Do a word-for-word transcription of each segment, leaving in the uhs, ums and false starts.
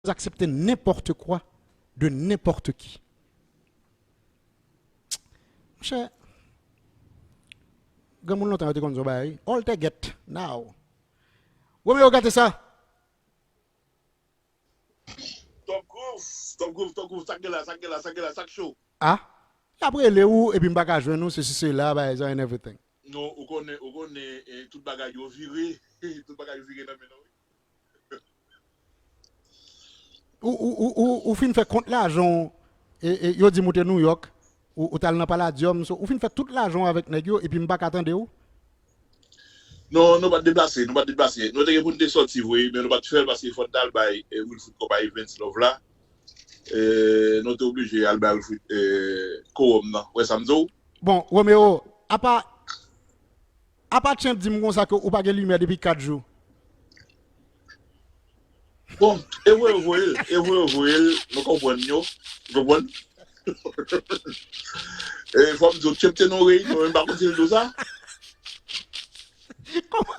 accepter n'importe quoi de n'importe qui. Monchè, granmoun lontan yo te konn di yon bagay wi. All they get now. Romeo, gate sa. Top Groove, Top Groove, Top Groove, sa k gen la, sa k gen la, sa k gen la, sa k cho. Ah, y ap rele ou epi m pa ka jwenn ou, sesi sela, bagay sa and everything. Non, ou konnen, ou konnen, eh, tout bagay yo vire, tout bagay yo vire nan men nou. Ou, ou, ou, ou, ou fin fè kont lajan w, e, e, yo di m ou te Nouyòk, ou, ou t al nan Palladium, so, ou fin fè tout lajan w avèk nèg yo, epi m pa ka tande w. Non, nou pa t deplase, nou pa t deplase. Nou te gen pou n te sòti vre, men nou pa t fè l paske fò n t al bay eh, Wilfrid Konpayi Events Love la. Eh, nou te oblije al bay Wilfrid eh, kowòm nan. Wè sa m di w? Bon, Romeo, apa, apa Champ di m konsa ke ou pa gen limyè depi kat jou? Bon, e voye yo voye l, e voye yo voye l, nou konprann yo, ou konprann? E fò m di w, Champ te nan reyinyon, men m pa konn si l di w sa. Kòman,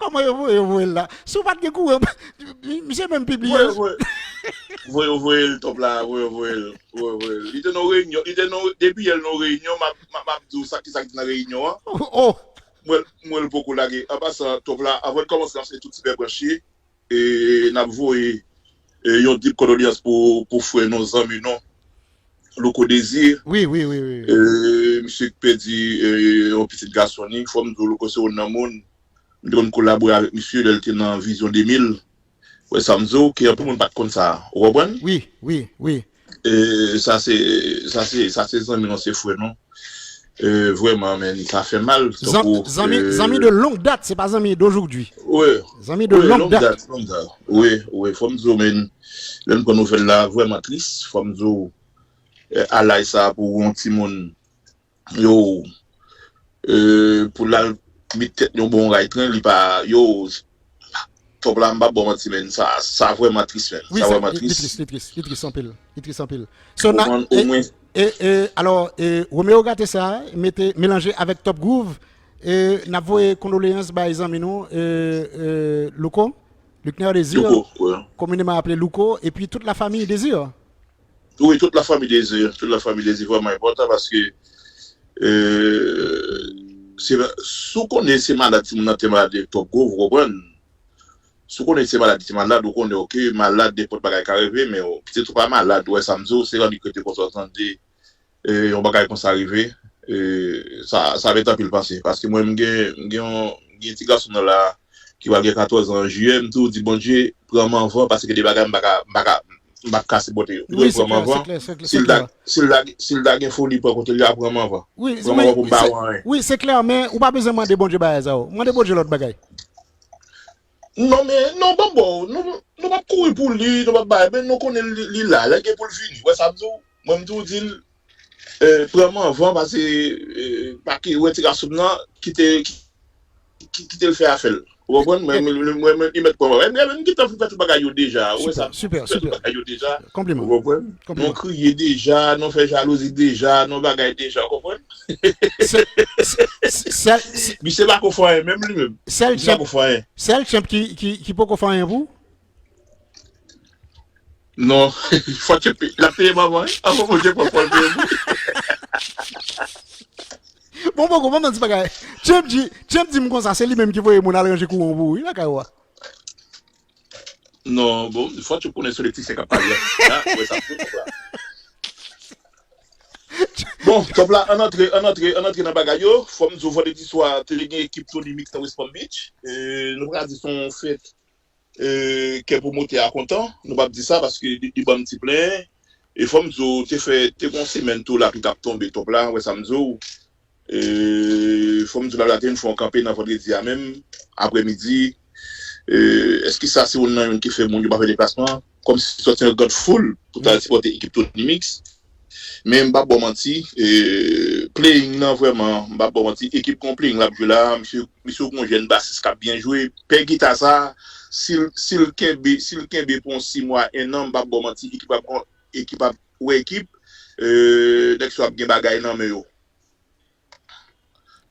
kòman yo voye yo voye l la? Si w pa t gen kouran, misye menm pibliye Voye l. yo voye, voye yo voye l, Top la, voye yo voye l, voye yo voye l. Li te nan reyinyon, li te nan, depi yè l nan reyinyon, m ap, m ap, m ap di w sa, kisa k di nan reyinyon an. Oh, M wè l, m wè l poko lage. An pasan, Top la, anvan n kòmanse lanse tout sipè branche, e n ap voye e, yon deep kondoleyans pou, pou frè nou, zanmi nou, Louko Désir. Wi, wi, wi, wi. E, misye ki pèdi e, yon pitit gason li. Fò m di w, Louko se yon nan moun. M te konn kolabore avèk misye lè l te nan Vizyon de mil. Wè sa m di w, ke anpil moun pa t konn sa. Ou konprann? Wi, wi, wi. E, sa se, sa se, sa se zanmi nou, se frè nou. E, vrèman, men, sa fè mal. Zan- Tankou, zanmi, e, zanmi de longue date, c'est pas zanmi d'aujourd'hui. Wi, Zanmi de wi, longue longue date. Date, longue date. Wi, wi, fò m di w, men, lè m pran nouvèl la, vrèman tris, fò m di w, e, a laj sa pou yon timoun, yo, e, pou l al met tèt yon bon ray tren, li pa, yo, Top la, m p ap ba w manti, men, sa, sa vrèman tris, men. Wi, Sa sa, vrèman li, li tris. Tris, li tris, li tris anpil. Li tris anpil. So, na, Konprann, e, omwen, e, e, alò, e, Romeo gate sa, mete, melanje avèk Top Groove, e, n ap voye kondoleyans bay zanmi nou, e, e, Louko, Luckner Désir, Louko, wi. komineman aple Louko, epi tout la famille Désir. Wi, tout la famille Désir, tout la famille Désir vrèman enpòtan paske, e, se, si w konnen se malad timoun nan te malad, Top Groove, ou konprann? Si w konnen se malad, se malad, ou konnen, oke, malad, nenpòt bagay ka rive, men w, pitit ou pa malad, ou wè sa m di w, se rann li k rete konsa, w tande, e, yon bagay konsa rive, e, sa, sa mete anpil panse. Paske mwen, m gen, m gen yon, m gen ti gason nan la, ki pral gen katòz an an jiyè, m toujou di, Bondye, pran m anvan, paske gen de bagay m pa ka, m pa ka, m pa ka sipòte yo. Li Wi, dwe se pran m klè, se anvan. klè, se klè, Si se l ta, klè. si l ta, si l ta gen foli pou l konte, li a pran m anvan. Wi, Pran m wi, anvan pou m pa se, wè anyen. Wi, se klè, men ou pa bezwen mande Bondye bagay sa yo. Mande Bondye lòt bagay. Non, men, non, ban m ba w, nou, nou p ap kouri pou li, nou p ap bay, men nou konnen li, li la, lè gen pou l vini. Wè sa m di w? Mwen, m toujou di l, e, pran m anvan, pase, e, pa ki, wè ti gason m nan, kite, ki, ki, kite l fè afè l. Ou konprann? Mwen, mwen, mwen, mwen, li mèt pran m anvan. Mwen, mwen, m gentan fin fè tout bagay yo deja. Ou wè sa? Super, super, Fè tout super. Bagay yo deja. Konpliman. Ou konprann? Konpliman. Nou kriye deja, nou fè jalouzi deja, nou bagay deja, ou konprann? Se- se- se- se- Misye pa ko fè anyen, menm li menm. Sèl Misye pa Champ, ko fè anyen. Sèl Champ ki, ki, ki poko fè anyen pou ou? Non, fò Champ, l ap peye m anvan, wi. Anvan Bondye pran pou l peye m. Bon, bon, bon, bon, ti bagay. Champ di, Champ di m konsa, se li menm ki voye moun al ranje kouran pou ou, wi, lakay ou a. Non, bon, fò Champ konnen se elektrisyen k ap pale a. La, ou wè sa, Top la. Bon, Top la, ann antre, ann antre, ann antre nan bagay yo. Fò m di w, vandredi swa, te gen ekip Tony Mix nan West Palm Beach. E, nou pa ka di se yon fèt e, kè pwomotè a kontan, nou p ap di sa paske li, li ban m ti plen. E fò m di w, te fè, te gon semèn tou lapli t ap tonbe, Top la, wè sa m di w. E, fò m di w, lapli la te vin fè yon kanpe nan vandredi a menm, aprèmidi. E, èske sa se youn nan youn ki fè moun yo pa fè deplasman? Kòmsi sòti nan grand foul pou ta al sipòte ekip Tony Mix. Men m p ap ba w manti, e, playing nan vrèman, m p ap ba w manti, ekip gon playing l ap jwe la, misye, misye gon jèn basis k ap byen jwe, pè gita sa, si l, si l kenbe, si l kenbe pou yon sis mwa, en an, m p ap ba w manti, ekip ap, ekip ap, wè ekip, e, nèg sa ap gen bagay nan men yo.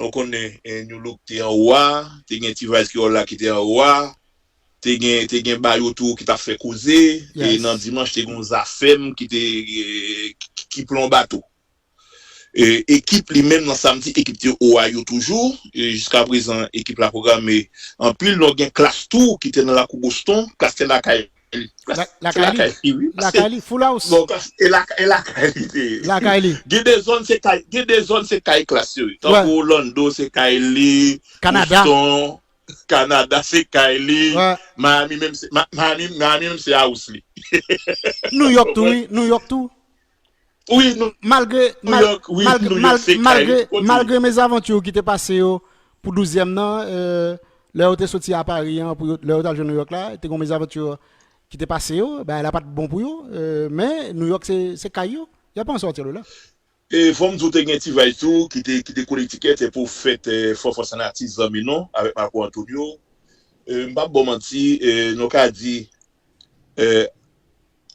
Nou konnen, eh, New Look te anwo a, te gen T-Vice Kreyòl la ki te anwo a, te gen, te gen Bayo tou ki t ap fè koze, e nan dimanch te gen yon Zafèm ki te, eh, ki, ki plonba tou. E, ekip li menm nan samdi, ekip te Ohio toujou. E, jiska prezan, ekip la pwograme anpil. Nou gen Klass tou ki te nan lakou Boston. Klass te lakay li. Klass te lakay li, wi. Lakay li, full house. Bon, Klass te lakay, e lakay li te ye. Lakay li. Gen de zòn se kay, gen de zòn se kay Klass yo ye. Tankou Orlando se kay li, Boston, Kanada se kay li, Miami menm se, Ma- Miami, Miami menm se house li. New York tou, wi. New York tou. Wi, nou, malgre, New York, wi, malgre, New York se kay li. Malgre, malgre mezavanti ki te pase yo pou douzyèm nan, euh, lè yo te soti a Pari an, pou yo, lè yo t al jwenn New York la, te gen mezavanti ki te pase yo, bagay la pa t bon pou yo, euh, men New York se, se kay yo, y a pas en sortir de là. E fò m di w te gen T-Vice tou ki te, ki te kolekte kèt pou fèt, eh, Fò Fòs an Atis zanmi nou avèk Marco Antonio. Eh, m p ap ba w manti, eh, nou ka di, eh,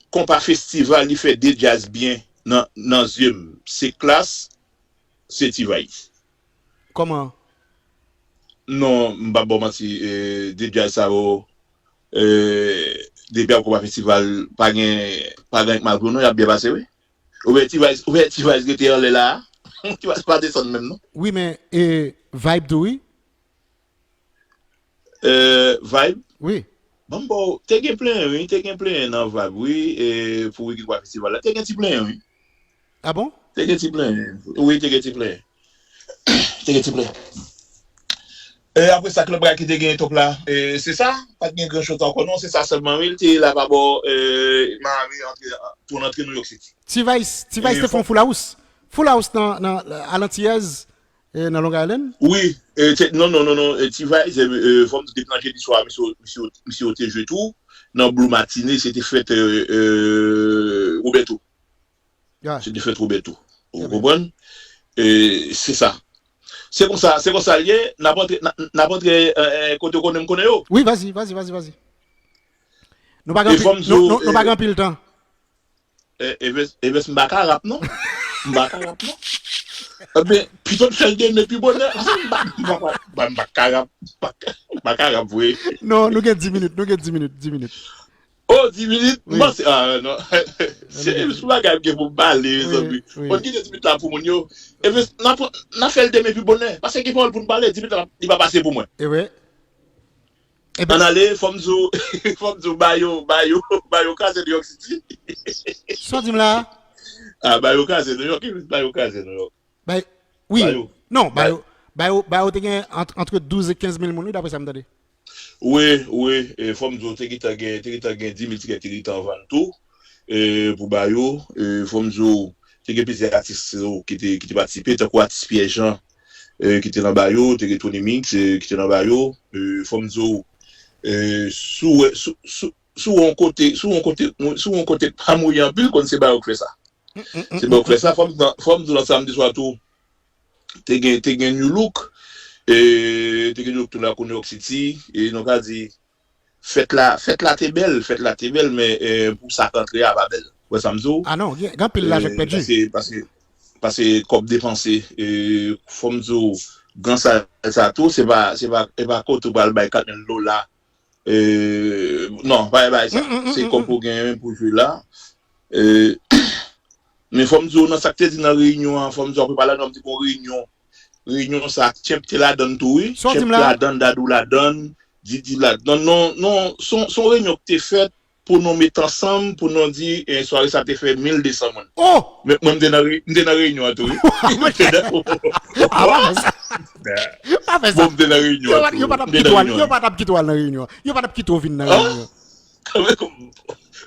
konpa festival li fè de djaz byen nan, nan zye m. Se Klass, se T-Vice. Kòman? Non, m p ap ba w manti, eh, de djaz sa yo, eh, depi ap konpa festival, pa gen, pa gen malgre non, y ap byen pase, wi. Oubyen T-Vice, oubyen T-Vice rete anlè la a. T-Vice pa desann menm non. Wi, men, e, Vibe tou, wi. Euh, Vibe? Wi. Ban m ba w, te gen plenyen, wi, te gen plenyen nan Vibe, wi, e, pou Wiki Kwa Festival la. Te gen ti plenyen, wi. Ah bon? Te gen ti plenyen. Wi, te gen ti plenyen. Te gen ti plenyen. E, apre sa, k lòt bagay ki te gen top la, e, se sa, pa t gen gran choz ankò non, se sa sèlman, wi, l te la pa bò, e, Miami antre, tou antre New York City. T-Vice, T-Vice te fè yon Full House. Full House nan, nan, a Lantiyèz, e, nan Long Island. Wi, e, te, non, non, non, non, e, T-Vice, e, e, fò m di depi nan jedi swa, misye, misye, misye te jwe tou, nan Blue Matinee, se te fèt, e, e, Roberto. Se te fèt Roberto. Ou konprann? E, se sa. Se konsa, se konsa l ye, n ap antre, n ap, n ap antre, e, e, kote w konnen m konnen yo. Wi, vas-y, vas-y, vas-y, vas-y. Nou pa gen anpil, nou, nou, nou pa gen anpil tan. E, Evens, Evens, m pa ka rap, non. M pa ka rap, non. Ebyen, pito n fè l demen pi bonè. M pa, m pa, m pa, m pa ka rap, m pa ka, m pa ka rap vre. Non, nou gen dis minit, nou gen dis minit, dis minit. Oh, dis minit? M panse, ah, non. Se sou bagay m gen pou m pale, mezanmi. Bon, kite dis minit la pou moun yo. Evens, n ap, n ap fè l demen pi bonè. Paske gen pawòl pou n pale, dis minit la, li pa pase pou mwen. E vre. Ann ale, fò m di w, fò m di w, Bayo, Bayo, Bayo kraze New York City. Sa w di m la? Ah, Bayo kraze New York, wi, Bayo kraze New York. Bay, wi. Bayo. Non, Bayo, Bayo, Bayo te gen ant, antre douz e kenz mil moun, wi, daprè sa m tande. Wi, wi, e, fò m di w, te gentan gen, te gentan gen dis mil tikèt ki te gentan vann tou, e, pou Bayo, e, fò m di w, te gen plizyè atis, e, ki te, ki te patisipe, tankou atis Pierre Jean, e, ki te nan Bayo, te gen Tony Mix, e, ki te nan Bayo, e, fò m di w, e, si w wè, si, si, si w wè yon kote, si w wè yon kote, si w wè yon kote k pa mouye anpil, konn se Bayo k fè sa. Se Bayo k fè sa, fò m, fò m di w nan samdi swa tou, te gen, te gen New Look, e, te gen New Look tou nan New York City, e nou ka di, fèt la, fèt la te bèl, fèt la te bèl, men, e, pou sa k antre a pa bèl. Ou wè sa m di w? Ah non, gen, gen anpil lajan k pèdi. Paske, paske, paske kòb depanse, e, fò m di w, gran sal sa tou, se pa, se pa, se pa kote w pral bay kat mil dola, e, non, pa bay sa. Se kòb pou genyen pou jwe la. E, men fò m di w, nan sa k te di nan reyinyon an, fò m di w, apre pale a, nou di bon reyinyon. Reyinyon sa, Tchenp te ladann tou, wi. Tchenp ladann, Dadou ladann, Didi ladann. Non, non, se yon, se yon reyinyon ki te fèt pou nou met ansanm, pou nou di, e, sware sa te fè mil de san moun. Oh! Men, mwen, m te nan re-, m te nan reyinyon an tou, wi. Ah, pa fè sa. Pa fè sa. Bon, m te nan reyinyon an tou. Yo pa t ap kite w al, yo pa t ap kite w al nan reyinyon an. Yo pa t ap kite w vin nan reyinyon an.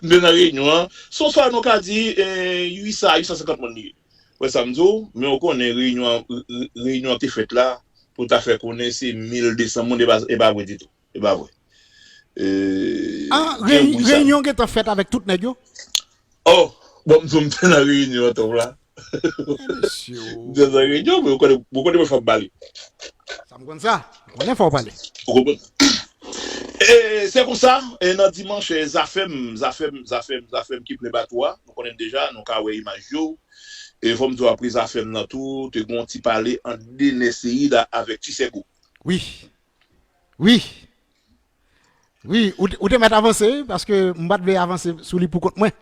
M te nan reyinyon an. Se yon sware nou ka di, e, uit san, uit san senkant moun li ye. Wè sa m di w, men ou konnen reyinyon an, re-, re-, reyinyon an te fèt la, pou ta fè konnen se mil de san moun, e pa, e pa vre ditou. E pa vre. E, ah, gen bri sa. Reyinyon gentan fèt avèk tout nèg yo? Oh, bon, m di w, m te nan reyinyon an, Tom la. M te nan reyinyon, men ou konnen, ou konnen mwen fò m pale. Sa m konn sa. M konnen fò w pale. Ou konprann? E se konsa, e nan dimanch, e, Zafèm, Zafèm, Zafèm, Zafèm ki plen bato a, nou konnen deja, nou ka wè imaj yo. E fò m di w, apre Zafèm nan tou, te gen yon ti pale ant Dener Ceide avèk Ti Sègo. Wi. Wi. Wi, ou, te- ou te mèt avanse, wi, paske m pa t vle avanse sou li pou kont mwen.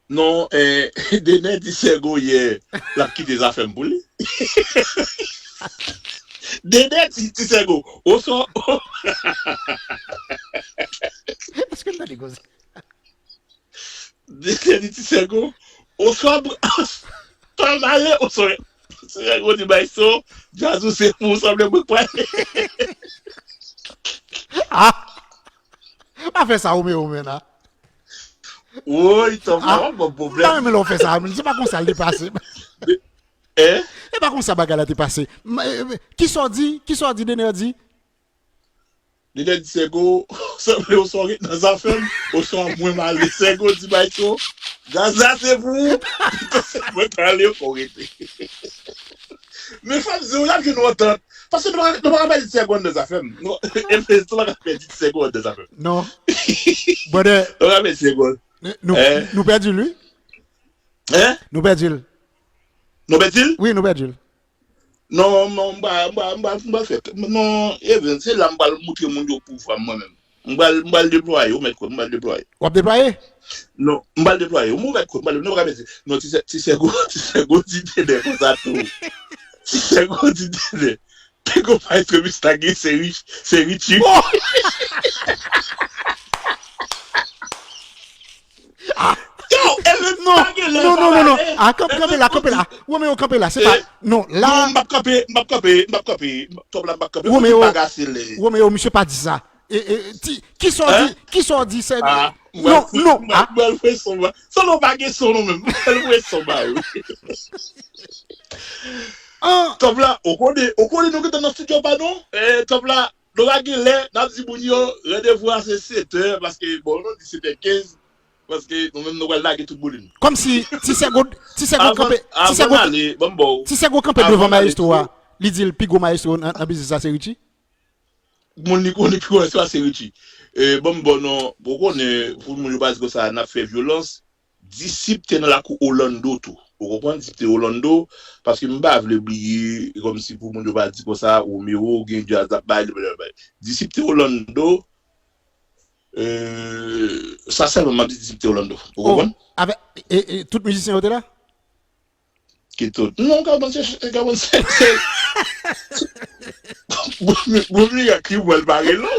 Non, eh, Dener di Sègo yè, l ap kite Zafèm pou li. Dener di Ti Sègo, oswa Èske n tande koze? Dener di Ti Sègo, oswa pa m ale, oswa Ti Sègo di Maestro, djaz ou se pou ou sanble mwen k prale. Ah! Pa fè sa, Romeo, menn, a. Woy, Tom, ah, w ap ban m pwoblèm. M pa renmen lè w fè sa, men se pa konsa l te pase. Hein? Se pa konsa bagay la te pase. M- eh, eh, Kisa w di? Kisa w di, Dener di? Dener di Sègo, sanble oswa w ret nan Zafèm, oswa mwen m ale. Sègo di Maestro, djaz la se pou ou, pito se mwen k prale, fò w rete. Men fò m di w, y ap jwenn yon antant. Paske nou pa nou pa ka pèdi Ti Sègo anndan Zafèm. Nou, nou pa ka pèdi Ti Sègo anndan Zafèm. Non. Brother, nou pa ka pèdi Ti Sègo. Nou, nou, eh, nou pèdi l, wi. Hein? Nou pèdi l. Nou pèdi l? Wi, nou pèdi l. Non, non, m pa, m pa, m pa, m pa fè. Non, Evens, se la m pral moutre moun yo pouvwa m mwen menm. M pral, m pral deplwaye, ou mèt kwè, m pral deplwaye. W ap deplwaye? Non, m pral deplwaye. Ou mèt kwè, m pral, nou pa ka pèdi. Non, Ti Sè- Ti Sègo, Ti Sègo di Dener konsa tou. Ti Sègo di Dener. Pi gwo maestro Mista gen se Rich, se Richie. Oh! Ah! Yo, Evens, non, pa gen lè non, non, non, non. Ah, kanpe la, kanpe la. Romeo, kanpe la. Se pa, eh, non, la. Non, m p ap kanpe, m p ap kanpe, m p ap kanpe. Top la, m p ap kanpe. Romeo, Romeo, misye pa di sa. E, e, ti, kisa w di, kisa w di, Sègo? Non, non, ah. Mwen, mwen, mwen, son non pa gen son non menm. Mwen, son ba yo. Top la, ou konnen, ou konnen nou gentan nan studio pa nou? Eh, Top la, nou pa gen lè, n ap di moun yo, randevou a se sèt è, paske, bon, nou di sèt è kenz, paske nou menm nou pral lage tout boulin. Kòmsi, Ti Sègo, Ti Sègo kanpe, Ti Sègo, Ti Sègo kanpe devan maestro a, li di l pi gwo maestro nan, nan biznis la se Richie? Moun li konnen ki konnen sa se Richie. Eh, ban m bon non, bon konnen, pou moun yo pa di konsa, n ap fè vyolans. Disip te nan lakou Orlando tou. Ou konprann? Disip te Orlando, paske m pa vle bliye, kòmsi pou moun yo pa di konsa, Romeo gen djaz l ap bay, li bay. Disip te Orlando, eh, sa sèlman m ap di Disip te Orlando. Ou konprann? Avèk, e, e, tout mizisyen yo te la? Ki tout? Non, Gabon se, Gabon se, se. Bon, bon, bon, ki mwen bare non.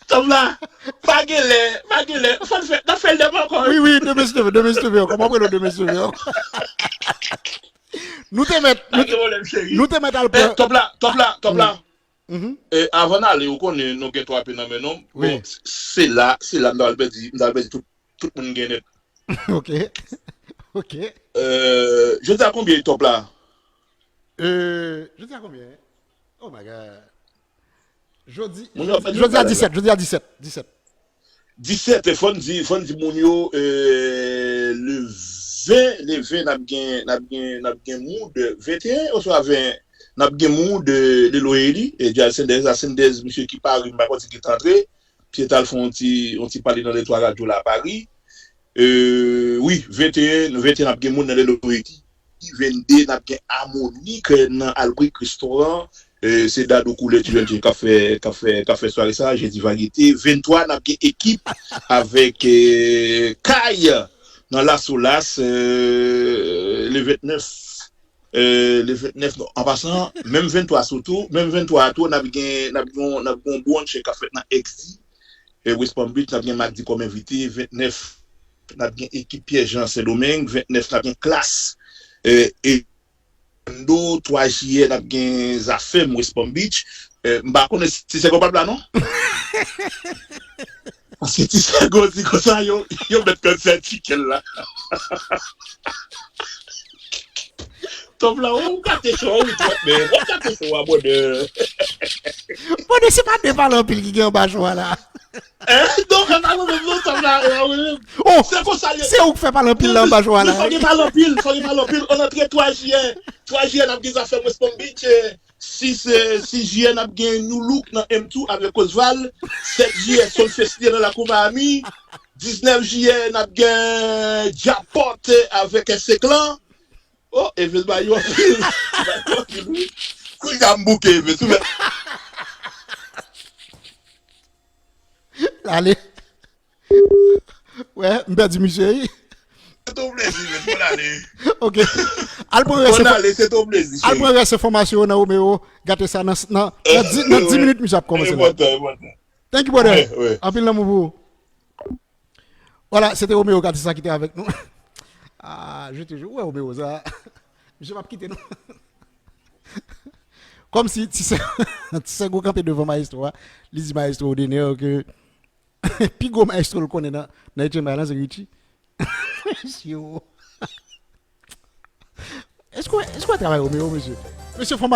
Tom la, pa gen lè, pa gen lè. Fò n fè, n ap fè l demen ankò. Wi, wi, demen si Dye vle, demen si Dye vle ankò. M ap rele w demen si Dye vle ankò. Nou te mèt, nou te, nou te mèt al pran. Top la, Top la, Top la. Eh, avan n ale, ou konnen nou gen twa P nan men nou. Bon, se la, se la m ta pral pèdi, m ta pral pèdi tout, tout moun gen nèt. Ok. Ok. Euh, jodi a konbyen Top la? Euh, jodi a konbyen? Oh my God. Jodi, jodi a disèt, jodi a disèt, disèt. Disèt, fò n di, fò n di moun yo, euh, le ven, le ven, n ap gen, n ap gen, n ap gen mood, venteyen oswa ven, n ap gen mood, euh, Lelo Eli, e Jazz Sendez, Jazz Sendez, misye ki Pari, m pa kwè si ki t antre, misye t al fè yon ti, yon ti pale nan de twa radyo la Pari. Euh, wi, venteyen, venteyen n ap gen moun nan Lelo Eli. Vennde n ap gen Amoni k nan Albrik Restoran. Euh, se Dadou Koulè ti jèn k ap fè, k ap fè, k ap fè sware sa, Jedi Varyete. Venntwa n ap gen Ekip avèk, euh, Kay nan Lasolas, euh, le vennèf, euh, le vennèf, non, an pasan, menm venntwa sitou, menm venntwa a tou, n ap gen, n ap gen, n ap gen yon brunch k ap fèt nan X D, e West Palm Beach, n ap gen Magdi kòm envite, vennèf, n ap gen Ekip Pyè Jan Sendomeng, vennèf, n ap gen Klass, e, e Orlando, twa jiyè, n ap gen Zafèm West Palm Beach. E, m pa konnen si Ti Sègo p ap la, non? Paske Ti Sègo di konsa, yo, yo mèt kannsèl tikè l la. Top la, ou gate show a, wi, twòp, men. Ou gate show a, brother. Brother, se pa de pale anpil ki gen anba show a la. Eh, non, e pa mwen menm, non, Top la, e pa mwen menm. Oh, se konsa, se ou k fè pale anpil la anba show a la. Fò gen pale anpil, fò gen pale anpil. Ann antre twa jiyè. Twa jiyè, n ap gen Zafèm West Palm Beach, eh, sis, eh, sis jiyè, n ap gen New Look nan M two avèk Osval. Sèt jiyè, Soul Fest nan lakou Miami. Diznèf jiyè, n ap gen Djapòt avèk S C Clan. Oh, Eves ba yo anpil. Ba yo anpil, wi. Kounye a m bouke, Eves, ou mèt. Ale. Wè, m pèdi misye, wi. Se ton plezi, men, bon ale. Ok. Al pran rès Bon enfo- ale, se ton plezi, al cheri. Pran rès enfòmasyon yo nan Romeo, gate sa nan nan nan di- nan di minit misye ap kòmanse la. Enpòtan, enpòtan. Thank you, brother. Wi, wi. Anpil lanmou pou ou. Vwala, se te Romeo, gate sa ki te avèk nou. Ah, je te jure, ou wè Romeo sa. Misye p ap kite nou. Kòmsi ti sè ti sè gwo kanpe devan maestro a, li di maestro Dener ke pi gwo maestro l konnen nan nan H M I lan se Richie. Yo. Èske w èske w travay Romeo, mesye? Mesye, fò m